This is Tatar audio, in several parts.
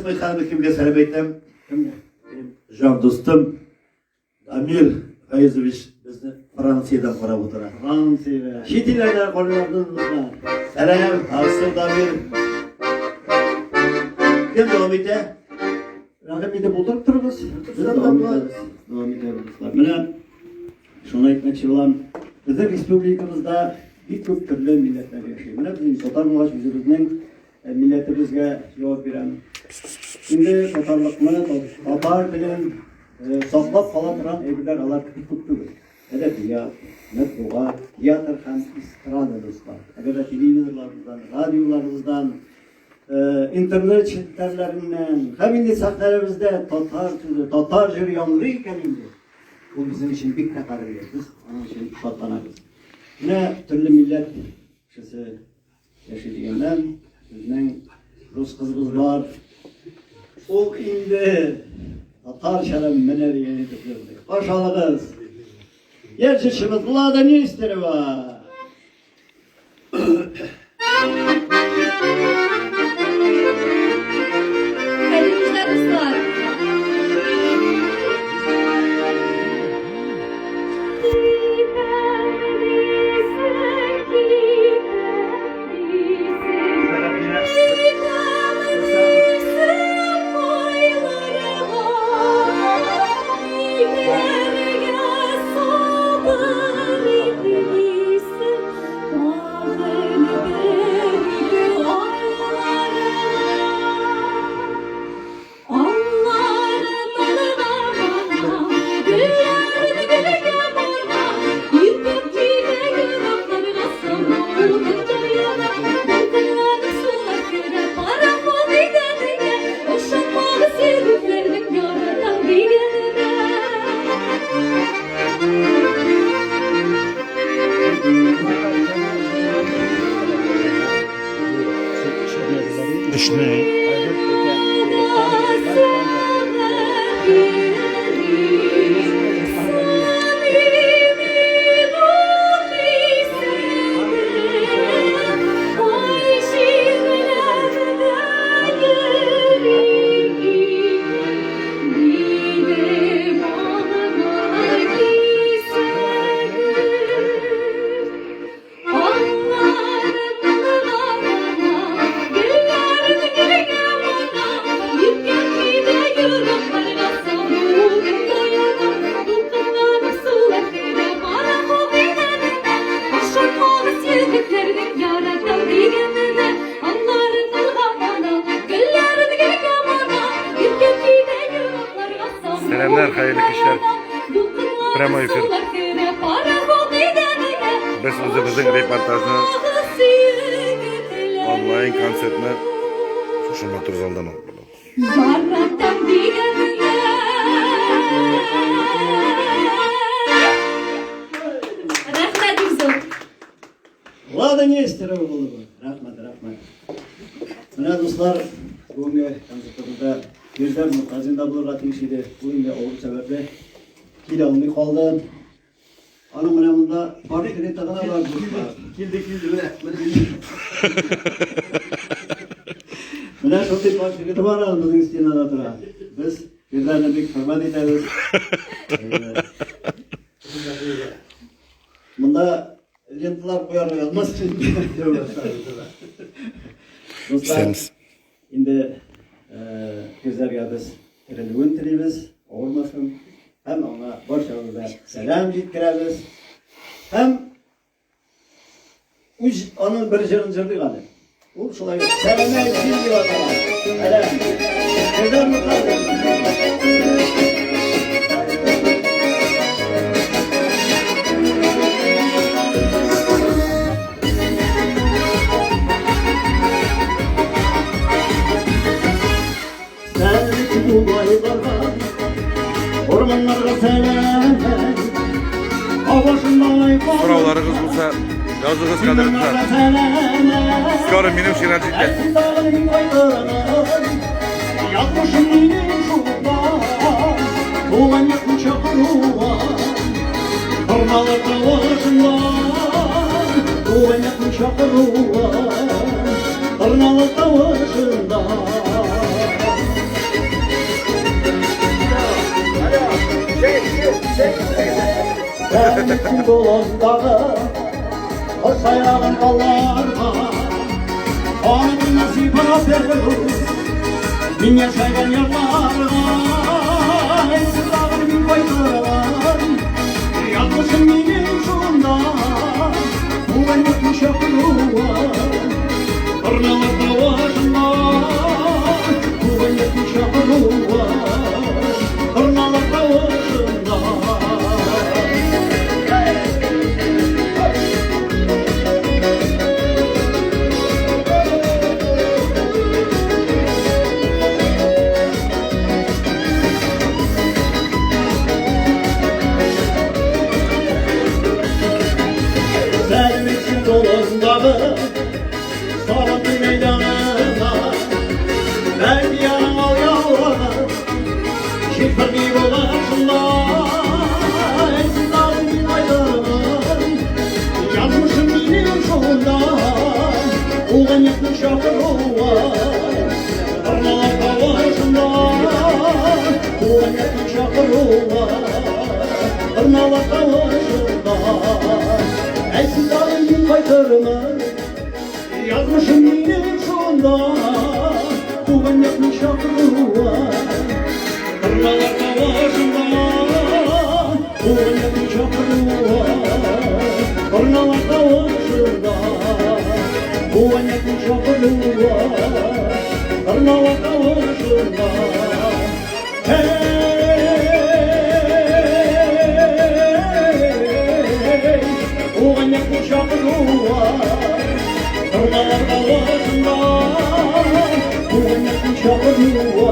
Беләсезме, хәзер кемгә сәлам әйтәм? Кемгә? Минем җан дустым Дамир Фаизович безне Франциядән карап утыра. Франциядә. Чит илләрдә карыйлар дуслар. Сәлам, Арсен Дамир. Кем дәвам итә? Рәхим итеп утырып торыгыз. Без дәвам итәбез. Дәвам итәбез, дуслар. Менә шуны әйтмәкче булам. Безнең республикабызда бик күп төрле милләтләр яши. Менә без татар булгач, үзебезнең милләтебезгә җавап бирәм. Инде татарлыкны, татар телен саклап кала торган әйберләр алар бик күп түгел. Әдәбият, матбугат, театр һәм эстрада, дуслар. Әгәр дә телевизорларыбыздан, радиоларыбыздан, интернет челтәрләреннән һәм инде сәхнәләребездә татар сүзе, татар җыры яңгырый икән инде, ул безнең өчен бик тә кадерле. Без аның өчен шатланабыз. Менә төрле милләт кешесе Яши дигәннән, безнең рус кызыбыз бар. Ул инде татарча да менә дигән итеп җырлый. Каршы алыгыз. Яшь җырчыбыз Лада Нестерова. Хәерле кичләр, дуслар! Эшне Сәламнәр, хәерле кичләр. Прямой эфир. Без үзебезнең репортажны онлайн концертны шушы матур залдан алып барабыз. Рәхмәт бик зур. Лада Нестерова булды бу. Рәхмәт, рәхмәт. Менә дуслар, бүгенге концертыбызда Мирза Муртазин да булырга тиеш иде. Ул инде авыру сәбәпле килә алмый калды. Аның менә монда портреты гына бар дуслар. Килде, килде, менә, менә. Менә шундый портреты бар аның безнең стенада тора. Без Мирзаны бик хөрмәт итәбез. Монда ленталар куярга язмас инде. Дуслар, инде Фирзәргә без терелүен телибез, авырмасын. Һәм аңа барчабызга сәлам җиткерәбез. Һәм үз аның бер җырын җырлыйк әле. Ул шулай ук Сәләмә син дип атала. Сәлам. Фирзәр Мортазин. Сорауларыгыз булса, языгыз кадерле. Скоро минем чират җитә. Язмышым минем шунда, туган якны чакыруга, Торналар тавышында, туган якны чакыруга, Торналар тавышында. Сәрвесен болындагы Кош сайраган талларга Канымны сыйпап Мин яшәгән ярларга Әйтсез тагын мин кайтырмын Язмышым минем шунда Туган якның чакыруы Торналар тавышында Туган якның чакыруы Торналар тавышында. Servetin dolundagı Salatı meydanına Ben yarın al yalvarı Şifrni bulaşında Sensiz ağrım aydınım Yazmışım benim şunda Ulan yakın şakırıva Tarlalar tavışında Ulan yakın şakırıva Tarlalar tavışında Sensiz ağrım kaytırmın Yazmışım benim şunda Туган якның чакыруы Торналар тавышында Туган якның чакыруы Торналар тавышында Туган якның чакыруы Торналар тавышында. Hey, Туган якның чакыруы Торналар тавышында Туган якның чакыруы.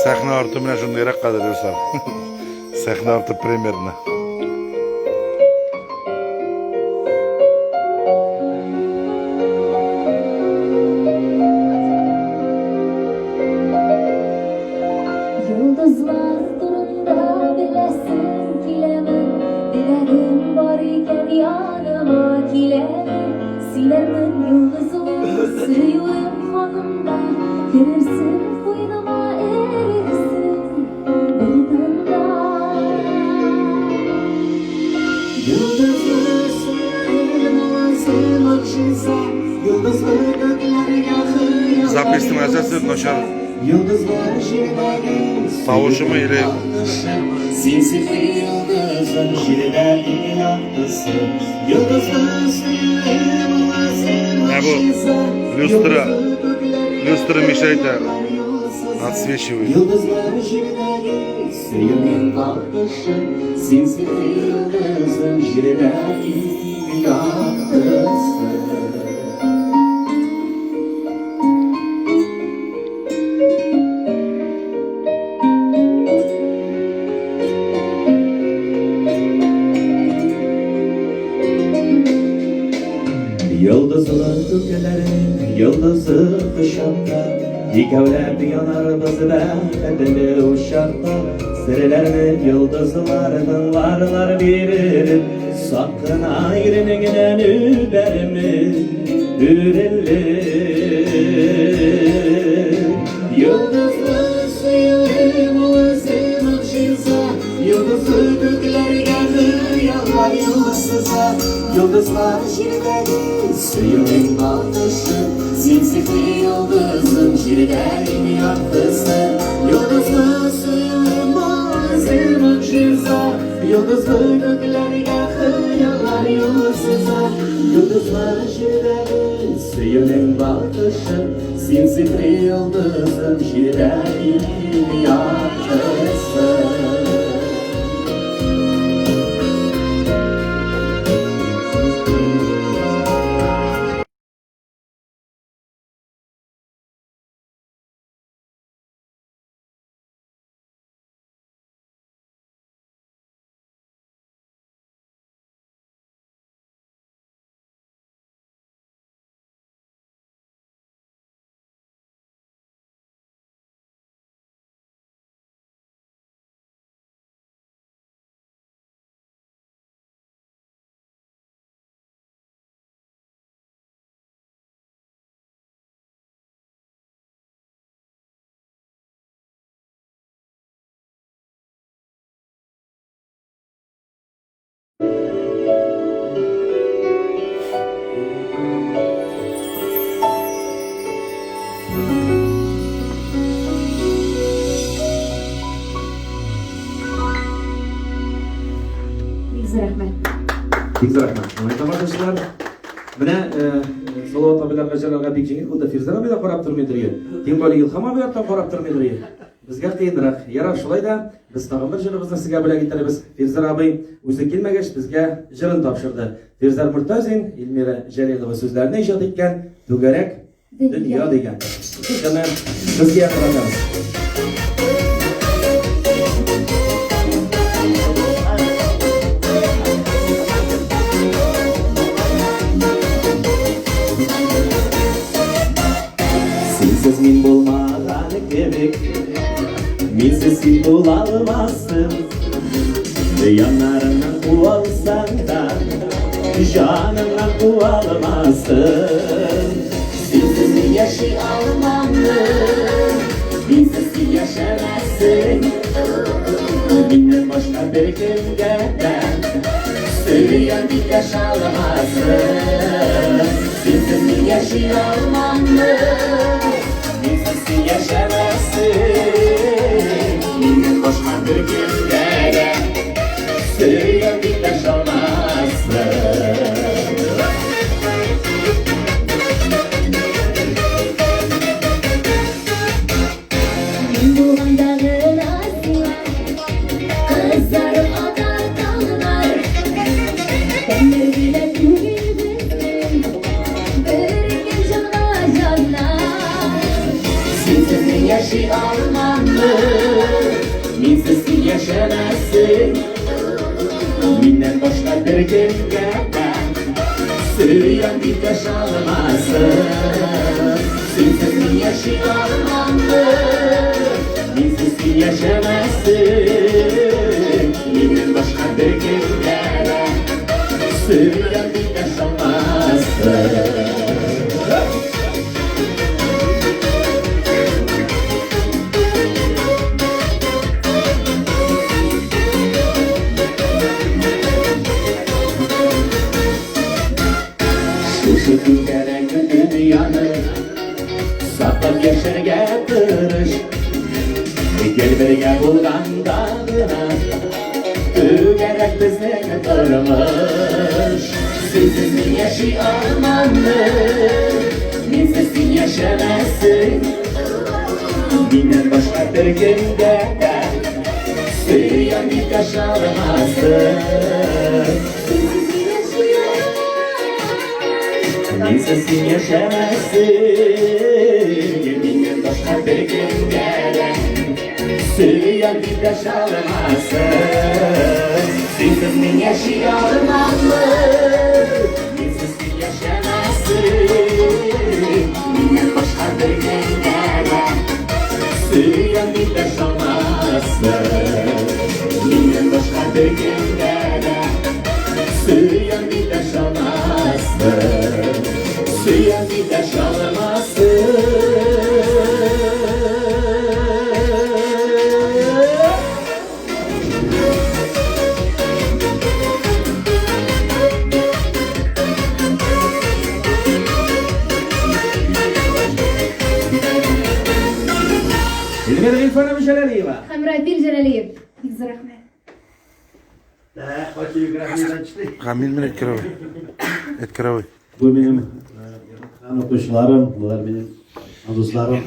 Сәхнә арты менә шундыйрак кадерле дуслар. Сәхнә арты примерно. Йолдызлар турында беләсем киләме? Теләгем бар икән, яныма киләме? Сөйләрмен йолдызлы сөюем хакында. Керерсең куеныма, эрерсең бер тында. Yıldızlı suyun avazı mucize. Yıldızlı göklerge hıyar. Запись нәрсәсе начар. Yıldızlar җирдәге Тавышымы или Син сихри йолдызым, җирдә иң яктысы. Йолдызлы сөюем авазы Менә бу могҗиза. люстра. Йолдызлы күкләргә Люстра мешает, хыяллар юлсыза. Отсвечивает. Йолдызлар җирдәге сөюнең балкышы. Син сихри йолдызым, җирдә иң яктысы. Йолдызлы күкләрнең йолдызы кочакта. Икәүләп янарбыз бәхетле учакта. Серләрне йолдызлар тыңларлар бирелеп. Сак кына иренеңнән үбәрмен үрелеп. Йолдызлы сөюем үзе могҗиза. Йолдызлы күкләргә хыяллар юлсыза. Йолдызлар җирдәге сөюнең балкышы. Син сихри йолдызым, җирдә иң яктысы. Йолдызлы сөюем үзе могҗиза. Йолдызлы күкләргә хыяллар юлы сыза. Йолдызлар җирдәге сөюнең балкышы, Син сихри йолдызым, җирдә иң яктысы. Бик зур рәхмәт. Бик зур рәхмәт. Шулай тамашачылар. Менә э, Салават абыйларга җырларга бик җиңел булды. Фирзәр абый да карап тормый торды. Тем более Илһам абый арттан карап тормый торды. Безгә кыенрак. Ярар, шулай да без тагын бер җырыбызны сезгә бүләк итәрбез. Фирзәр абый үзе килмәгәч, безгә җырын тапшырды. Фирзәр Мортазин, Эльмира Җәлилова сүзләрне иҗат иткән Түгәрәк дөнья дигән. Җырны безгә яңгыратабыз. Синсез мин булмаган кебек, Минсез син була алмассың. Яннарыңнан куалсаң да, Җаныңнан куа алмассың. Синсез мин яши алмаммын, Минсез син яшәмәссең. Миннән башка беркемгә дә Сөям дип яшә алмассың. Синсез мин яши алмаммын, Минсез син яшәмәссең. Миннән башка беркемгә дә Сөям дип яшә алмассың. Мин булганда гына сиңа Кызарып ата таңнар. Тәннәр генә түгел безнең, Береккән җанга җаннар. Синсез мин яши алмаммын, Минсез син яшәмәссең. Миннән башка беркемгә дә Сөям дип яшә алмассың. Синсез мин яши алмаммын, Минсез син яшәмәссең. Миннән башка беркемгә дә Сөям дип яшә алмассың. Шушы түгәрәк дөньяны Саклап яшәргә тырыш. Гел бергә булганда гына Түгәрәк безнең тормыш. Синсез мин яши алмаммын, Минсез син яшәмәссең. Миннән башка беркемгә дә Сөям дип яшә алмассың. Синсез мин яши алмам. Минсез син яшәмәссең. Миннән башка беркемгә дә Сөям дип яшә алмассың. Синсез мин яши алмаммын, Минсез син яшәмәссең. Миннән башка беркемгә дә Сөям дип яшә алмассың. Миннән башка беркемгә дә Сөям дип яшә алмассың. Сөям дип яшә алмассың. Эльмира Гыйльфановна Җәләлиева. Һәм Рафил Җәләлиев. Бик зур рәхмәт. Гамил менә Эткер абый. Эткер абый. Бу минем яраткан укучыларым, болар минем дусларым.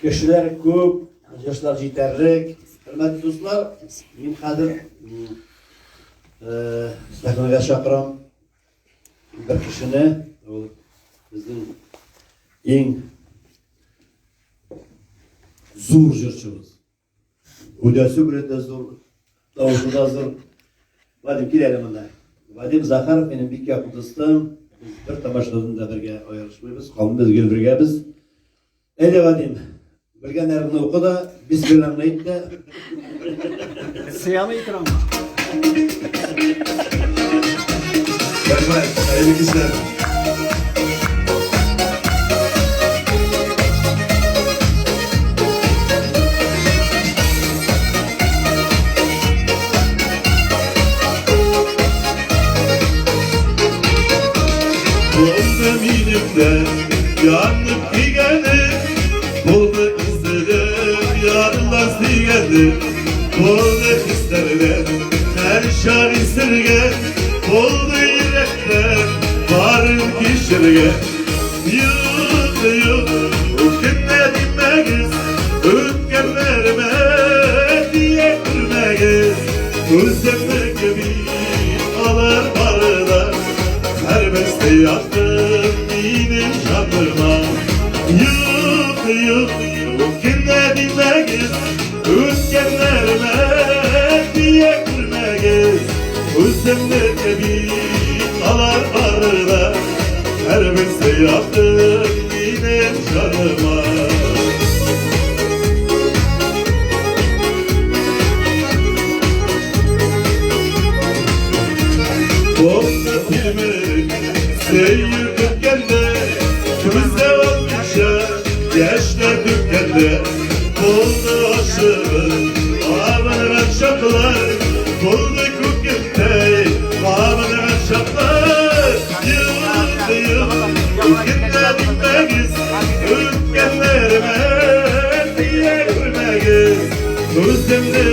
Кешеләр күп, җырчылар җитәрлек. Хөрмәтле дуслар, мин хәзер сәхнәгә чакырам бер кешене, ул безнең иң зур җырчыбыз. Гүдәсе белән дә зур, тавышы да зур. Вадим, кил әле монда. Вадим Захаров минем бик якын дустым. Без бер тамашадан да бергә аерылышмыйбыз, калмыйбыз, гел бергәбез. Әйдә, Вадим, белгәннәреңне укы да, бисмиллаңны әйт тә. Сыямы экранга? Рәхмәт, хәерле кичләр. Булды минем дә янып кигәнем, булды изелеп ярла сөйгәнем, булды хисләрдән һәр чак исергән, булды йөрәктән барын кичергән. Юк, юк, үкенмә димәгез, үткәннәремә тия күрмәгез. Үземне кеби алар бары да, һәрберсе якын минем җаныма. Юк, юк, үкенмә димәгез, үткәннәремә тия күрмәгез. Үземне кеби алар бары да, һәрберсе якын минем җаныма. Булды тилмереп, сөю көткәндә, күздә алмыйча, яшьләр түккәндә, булды ашыгып, кабынган чаклар, булды күкемдәй, кабынган чаклар. Юк, юк, үкенмә димәгез, үткәннәремә тия күрмәгез. Үземне